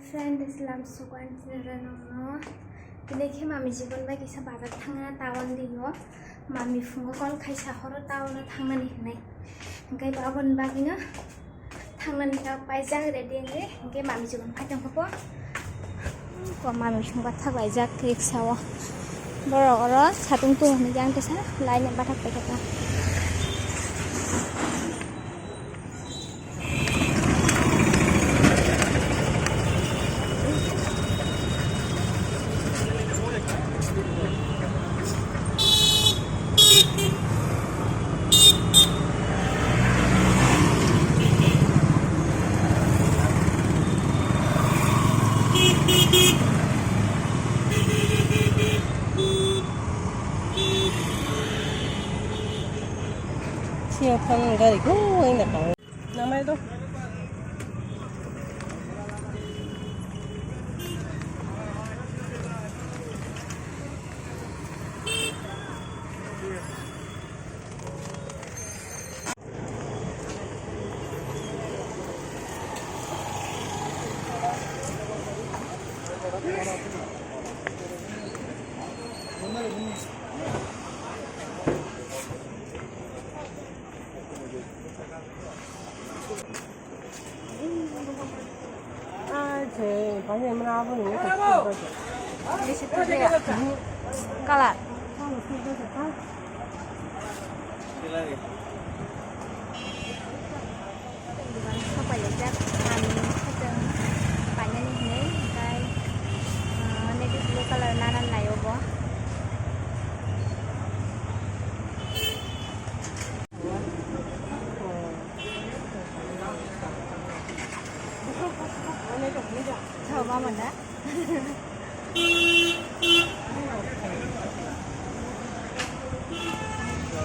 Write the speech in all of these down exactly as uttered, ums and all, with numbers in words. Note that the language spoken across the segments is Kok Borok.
Friend, Islam sukan chirano no. Tini khe mami jibon bai kisa bazar thangna town dino. Mami phungo call khaisa horo town o thangnani hinwi. Hingke aboni bagwino thangnani ta paijak ready hingke, hingke mami jibon phai tongkha po. Ko mami phung bathak laijak riksao. Borok oro satung tung hinwi jang kisa laina bathak paikha ta. Siya phang gari ko wai na kang. Namai do. Kalar. Dogan sopaijak, mami khotong painani hinwi, hwnkhe, ah, navy blue colour nana nai obo. Sao mama da?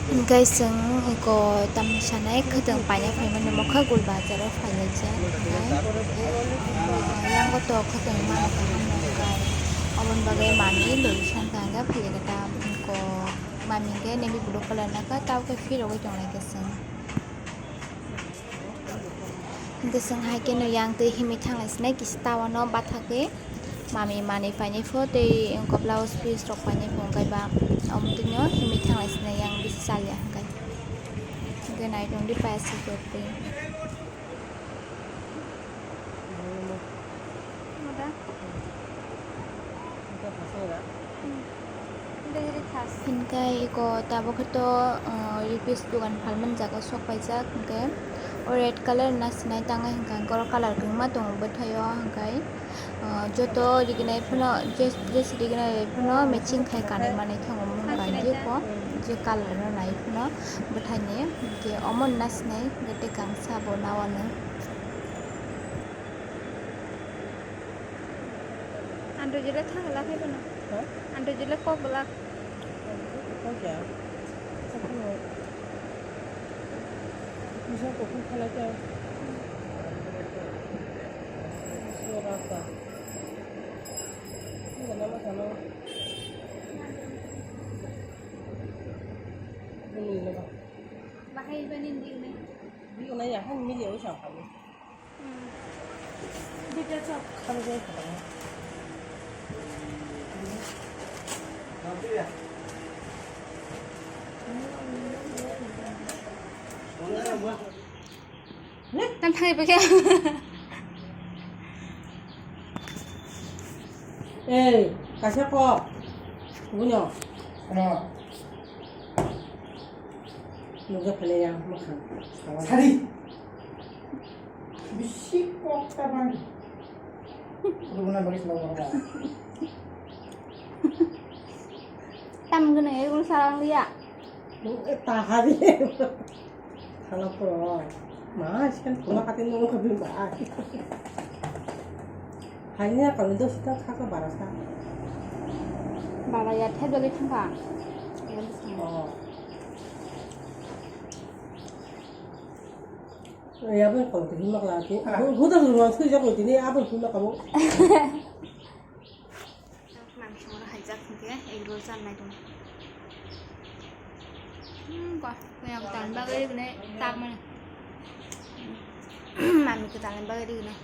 Hingke chwng eko tamni sanai khotong paina phaimani mokha gul bazar o phailaijak hingke, ah, yango to khotong mano kaham nongkha, oboni bagwi mami location kha hingke phailaikha ta, eko mami hingke navy blue colour nokha, tabukhe phirogwi tonglaikha chwng. Hingke chwng hai kheno yang twi himwi thanglai sinai kisa town o bathakgwi mami manwi painai pho tei wngkha blouse piece rok painai pho hwnkhe ba omo twino himwi thanglai sinai yang bisi chalya hwnkhe. Hwnkhe nai tongdi paya swijak twi. Hingke eko tabuk khe to, uh, U P S dogan phalmani jaga o sok paijak, hingke o red colour na sinai tangwi hingka, hingke oro colour kwbangma tongo bwthaio, hingke, uh, joto rignai phano, je, jesi rignai phano matching khai kanwi manwi thango, mung kanjwi ko je colour no nai phano bwthaini, hingke omo na sinai hingke tei kangsa bo na wano. Anto jile thang la khai bono. Ha? Anto jile kok la. Kok ya? Kok no. Bisa kok khala kya? Sura ta. Ini nama sama. Ini nama. Bahai bani ni ni. Di na ya han mi le o sa kha. Tam thangwi paikha. Eh, kaisa kok. Buino. Ano. Nugja phailai ya, mwkhang. Sari. Bisi kok ta bang. Rubuna bari selalu bang. Tam gwnang e, gun sarang liya. Nung e tahari. Thala pro. Ma, sikan pula kati nung khabin ba. Hanya kalau dos ta khaka barasa. Bara ya, thai bagi thangka. Oh. Ya, ben kalau tu himak lagi. Huda huda sui jago tini, apa himak kamu? Mami songno haijak hingke egg roll chanai tongo. Hmm, kwa, kaya kwtal bagwi rwgwne tak mani. Mami kwtalni bagwi rwgwne.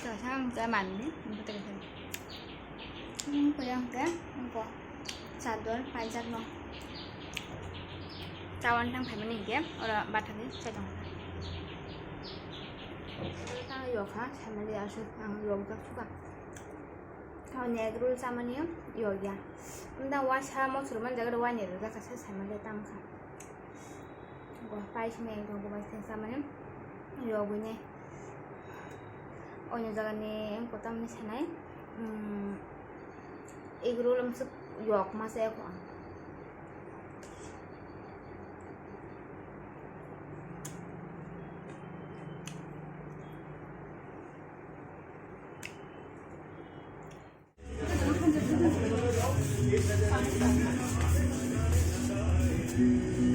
Kaisa ang khe manwi, ang khe tei kaisa. Hmm, kaya ang khe, ang khe chador paijak no. Chawan thang phaimani hwnkhe, oro bathagwi chaitong. Ang yokha, saimali aswk ang yokjak suka. Thaoni egg roll chamani yokya. Amda wasa mosoro man jaga wani rwjak kasa saimali tamkha. Go paisni ekdom go paisni chamani yogwini. Onyo jagani engko tamni sanai, mm, egg roll amswk yok masa eko ang.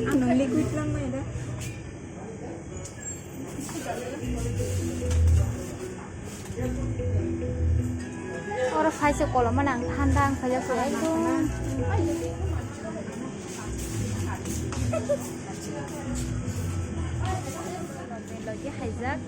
Ano liquid lang may da. Oro phaisa koloma nang thanda ang khaijak ekdom. Logi haijak.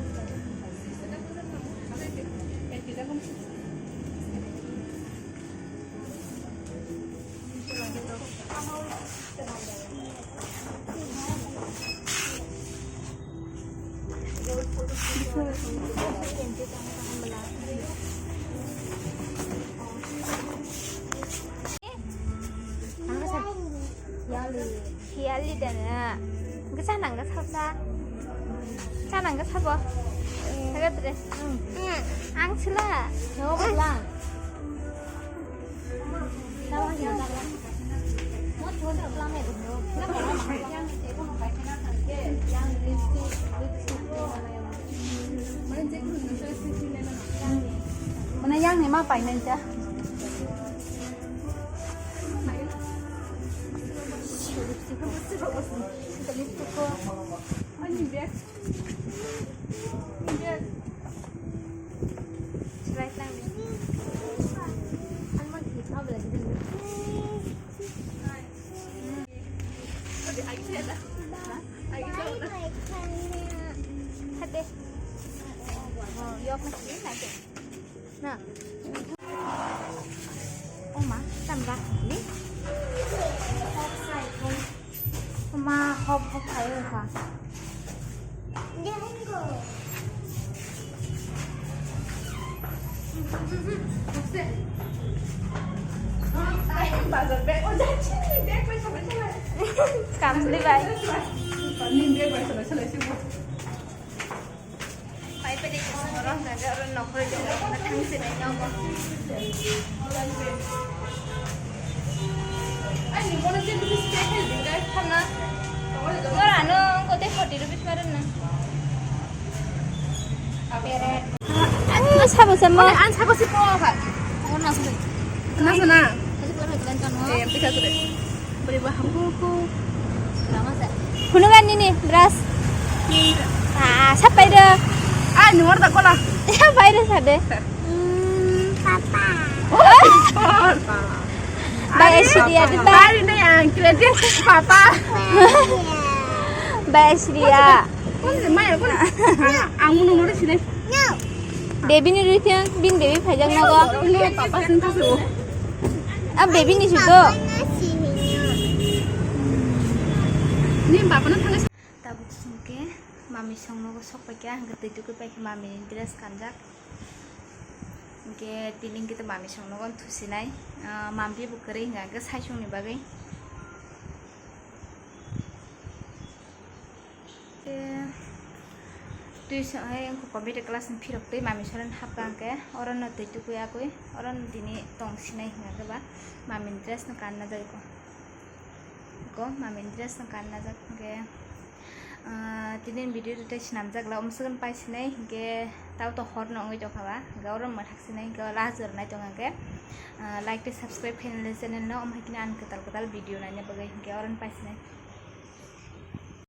Yali dana. Hingke chanang khe sabo. Chanang khe sabo. Hingke tere. Ang sila. No, bwla. Mana yang ni ma painai ja. Hade. Yok na. Na. Oma, tam rak ni. Oma, hop hop ayo ha. Kamsli bai. Pai pede kisa orang jaga orang nokol jaga orang thang sini nyoba. Ora no kote forty rupees maran na. Ang sabo sama. Ang sabo si po ka. Ang nasa na. Nasa na. Eh, yang tiga sudah. Beri bahan buku. Hunu kan ini beras. Ah, siapa itu? Ah, ini warna kola. Siapa itu sade? Hmm, papa. Papa. Bai Aishwarya di bai. Bai ini yang kredit papa. Bai Aishwarya. Ang munu munu sini. Baby ni rui thang, bin baby phaijak nogo. Papa sini tu. Ah, baby ni sudo. Ni papa na thang. Tabuk sungke mami song nogo sok paikha, hingke twi tukui paikha mami ni dress kanjak. Hingke tini hingke mami song nogo thusinai, ah, mampi bo kwrwi hingka hingke sai songni bagwi. Twi so hai computer class ni phirok twi mami soren hapkha hingke oro no twi tukui akui oro no tini tong sinai hingka khe ba mami ni dress no kanna jai ko. Ko mami ni dress no kanna jak hingke, ah, tini video tei swnamjak la umsukon pai sinai hingke tao to hor no wngwi tongkha ba hingke oro mwthak sinai hingke last jora nai tongkha hingke, ah, like tei subscribe khainai channel no omo hai khe ani kwtal kwtal video naina bagwi hingke oro no pai sinai.